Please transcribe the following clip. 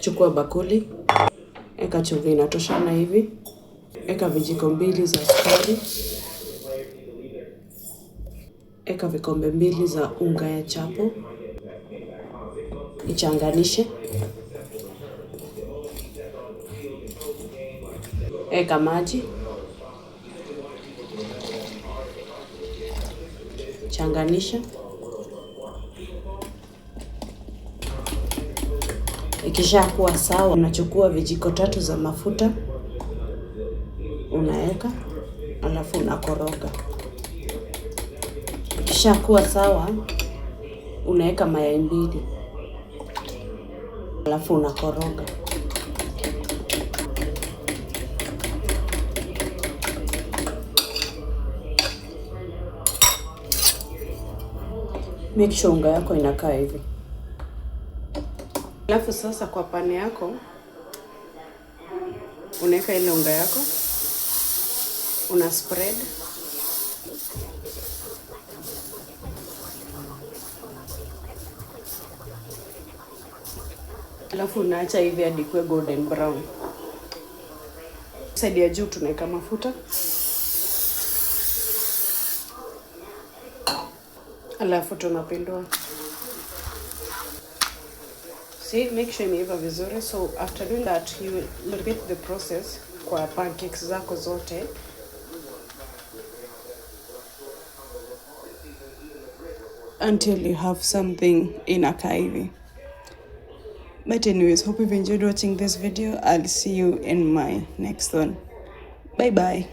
Chukua bakuli, eka chumvi inatoshana hivi, eka vijiko 2 za sukari, eka vikombe 2 za unga ya chapo, ichanganishe, eka maji, changanisha. Ikishakuwa sawa, unachukua vijiko 3 za mafuta, unaeka, alafu unakoroga. Ikishakuwa sawa, unaeka mayai 2, alafu unakoroga. Make sure unga yako inakaa hivi. Alafu sasa kwa pani yako unaweka ile unga yako, una spread. Alafu unaacha hivi hadi ikuwe golden brown. Side ya juu tunaweka mafuta. Alafu tunapindua. See, make sure imeiva vizuri. So after doing that, you will repeat the process kwa pancakes zako zote. Until you have something inakaa hivi. But anyways, hope you've enjoyed watching this video. I'll see you in my next one. Bye bye.